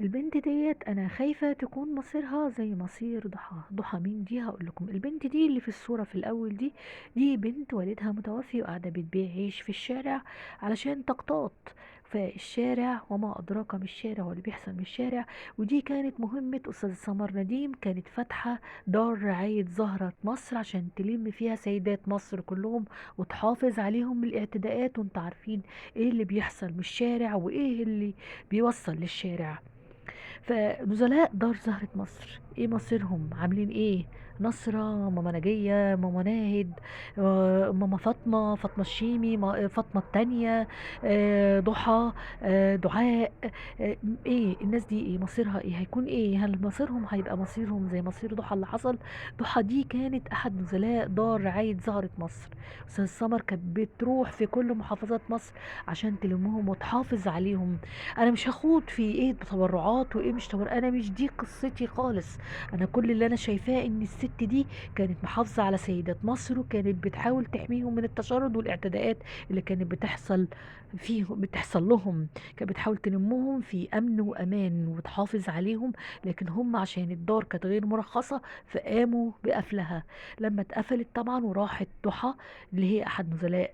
البنت ديت انا خايفة تكون مصيرها زي مصير ضحى. ضحى مين دي؟ هقول لكم. البنت دي اللي في الصورة في الاول دي بنت والدها متوفي وقاعدة بتبيع عيش في الشارع علشان تقتات فالشارع، وما ادراك ما الشارع واللي بيحصل من الشارع. ودي كانت مهمة استاذ سمر نديم، كانت فاتحة دار رعاية زهرة مصر عشان تلم فيها سيدات مصر كلهم وتحافظ عليهم من الاعتداءات، وانت عارفين ايه اللي بيحصل من الشارع وايه اللي بيوصل للشارع. فنزلاء دار زهرة مصر ايه مصيرهم؟ عاملين ايه؟ نصرة، ماما نجية، ماما ناهد، ماما فاطمة، فاطمة الشيمي، فاطمة التانية، ضحى، دعاء، ايه الناس دي؟ ايه مصيرها؟ ايه هيكون؟ ايه هل مصيرهم هيبقى مصيرهم زي مصير ضحى اللي حصل؟ ضحى دي كانت احد نزلاء دار رعاية زهرة مصر. استاذ سمر كانت بتروح في كل محافظات مصر عشان تلمهم وتحافظ عليهم. انا مش هخوض في ايه تبرعات وايه مش تبرعات، انا مش دي قصتي خالص. انا كل اللي انا شايفاه ان الست دي كانت محافظة على سيدات مصر، وكانت بتحاول تحميهم من التشرد والاعتداءات اللي كانت بتحصل فيهم، بتحصل لهم. كانت بتحاول تلمهم في امن وامان وتحافظ عليهم، لكن هم عشان الدار كانت غير مرخصة فقاموا بقفلها. لما اتقفلت طبعا وراحت ضحى اللي هي احد نزلاء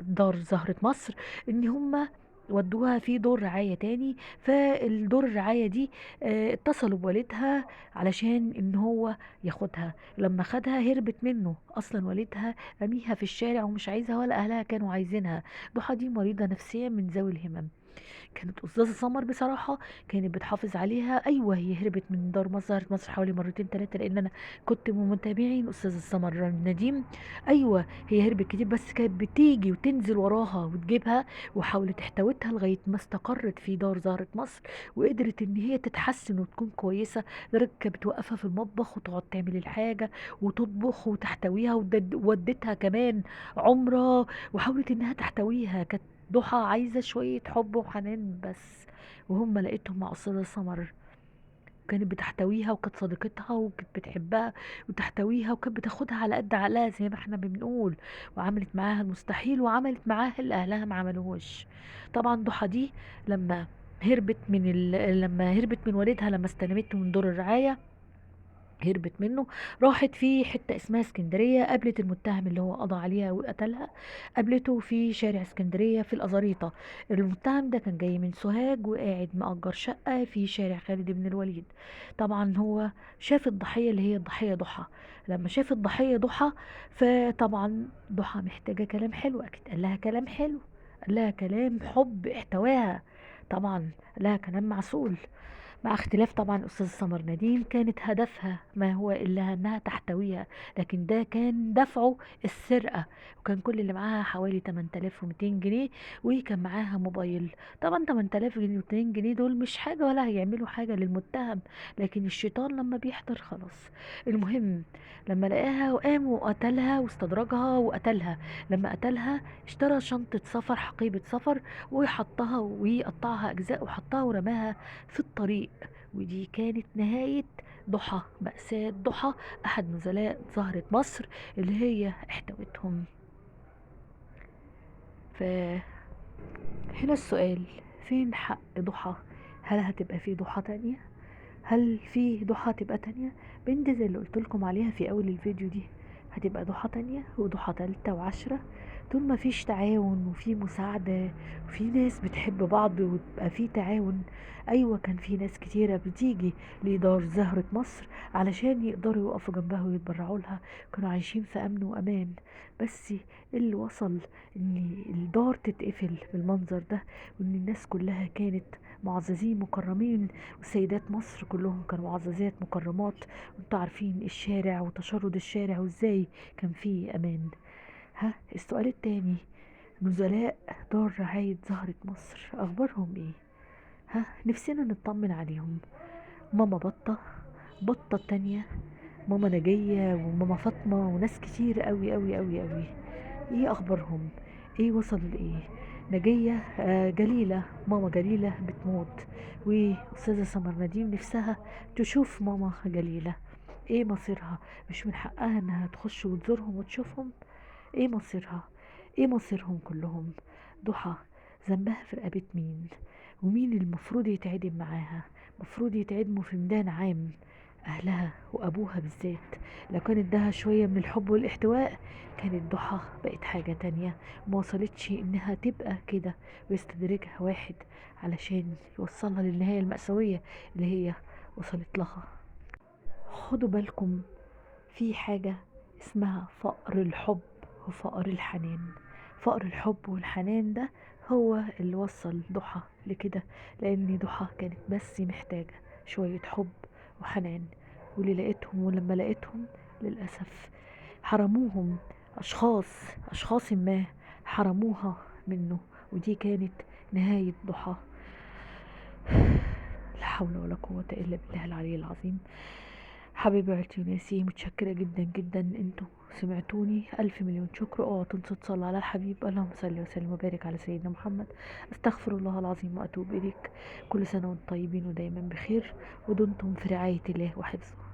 دار زهرة مصر، ان هم ودوها في دور رعاية تاني. فالدور الرعاية دي اتصلوا بوالدها علشان ان هو ياخدها. لما خدها هربت منه، اصلا والدها رميها في الشارع ومش عايزها ولا اهلها كانوا عايزينها. ضحى دي مريضة نفسيا من ذوي الهمم. كانت أستاذة سمر بصراحة كانت بتحافظ عليها. أيوة هي هربت من دار مصر حوالي مرتين 3، لأن أنا كنت من متابعين أستاذة سمر نديم. أيوة هي هربت كتير، بس كانت بتيجي وتنزل وراها وتجيبها، وحاولت احتوتها لغاية ما استقرت في دار زهرة مصر، وقدرت إن هي تتحسن وتكون كويسة. لدرجة كانت بتوقفها في المطبخ وتقعد تعمل الحاجة وتطبخ وتحتويها، وودتها كمان عمرة وحاولت إنها تحتويها. كانت ضحى عايزة شوية حب وحنان بس، وهم لقيتهم مع أستاذة سمر. كانت بتحتويها وكانت صديقتها وكانت بتحبها وتحتويها، وكانت بتاخدها على قد عقلها زي ما احنا بنقول، وعملت معاها المستحيل وعملت معاها اللي اهلها ما عملوهوش. طبعا ضحى دي لما هربت من لما هربت من والدها، لما استلمته من دور الرعاية هربت منه، راحت في حتة اسمها اسكندرية، قابلت المتهم اللي هو قضى عليها وقتلها، قابلته في شارع اسكندرية في الأزاريطة. المتهم ده كان جاي من سوهاج وقاعد مأجر شقة في شارع خالد بن الوليد. طبعا هو شاف الضحية اللي هي الضحية ضحى. لما شاف الضحية ضحى، فطبعا ضحى محتاجة كلام حلو، أكيد قال لها كلام حلو، قال لها كلام حب، احتواها، طبعا قال لها كلام معسول. مع اختلاف طبعا أستاذ سمر نديم كانت هدفها ما هو إلا أنها تحتويها، لكن ده كان دفعه السرقة، وكان كل اللي معاها حوالي 8200 جنيه، وكان معاها موبايل. طبعا 8200 جنيه دول مش حاجة ولا هيعملوا حاجة للمتهم، لكن الشيطان لما بيحضر خلاص. المهم لما لقاها وقام وقتلها واستدرجها وقتلها. لما قتلها اشترى شنطة سفر، حقيبة سفر، وحطها وقطعها أجزاء وحطها ورماها في الطريق. ودي كانت نهاية ضحى، مأساة ضحى أحد نزلاء زهرة مصر اللي هي احتوتهم. فهنا السؤال، فين حق ضحى؟ هل هتبقى في ضحى تانية؟ هل في ضحى تبقى تانية؟ بنت زي اللي قلتلكم عليها في أول الفيديو دي هتبقى ضحى تانية وضحى تالتة وعشرة. طول ما فيش تعاون وفي مساعدة وفي ناس بتحب بعض ويبقى في تعاون. أيوة كان في ناس كتيرة بتيجي لدار زهرة مصر علشان يقدروا يقفوا جنبها ويتبرعوا لها، كانوا عايشين في أمن وأمان. بس اللي وصل إن الدار تتقفل بالمنظر ده، وإن الناس كلها كانت معززين مكرمين، وسيدات مصر كلهم كانوا معززات مكرمات، وانتوا عارفين الشارع وتشرد الشارع وازاي كان فيه أمان. ها السؤال التاني، نزلاء دار رعاية زهرة مصر أخبارهم ايه؟ ها نفسنا نطمن عليهم. ماما بطة، بطة التانية، ماما نجية وماما فاطمة وناس كتير قوي قوي قوي قوي، ايه أخبارهم؟ ايه وصلوا لإيه؟ نجية جليلة، ماما جليلة بتموت، وأستاذة سمر نديم نفسها تشوف ماما جليلة، ايه مصيرها؟ مش من حقها انها تخش وتزورهم وتشوفهم؟ ايه مصيرها؟ ايه مصيرهم كلهم؟ ضحى ذنبها في رقبة مين؟ ومين المفروض يتعدم معاها؟ المفروض يتعدموا في ميدان عام، أهلها وأبوها بالذات. لو كان اداها شوية من الحب والاحتواء كانت ضحى بقت حاجة تانية، ما وصلتش إنها تبقى كده ويستدرجها واحد علشان يوصلها للنهاية المأساوية اللي هي وصلت لها. خدوا بالكم، في حاجة اسمها فقر الحب وفقر الحنان. فقر الحب والحنان ده هو اللي وصل ضحى لكده، لأن ضحى كانت بس محتاجة شوية حب وحنان، واللي لقيتهم ولما لقيتهم للأسف حرموهم أشخاص ما حرموها منه، ودي كانت نهاية ضحى. لا حول ولا قوة إلا بالله العلي العظيم. حبايبي عيلتي وناسي، متشكرة جدا جدا انتوا سمعتوني، 1000 مليون شكر. اوعوا تنسوا تصلوا على الحبيب، اللهم صل وسلم وبارك على سيدنا محمد. استغفر الله العظيم واتوب اليك. كل سنة وانتم طيبين ودايما بخير، ودمتم في رعاية الله وحفظه.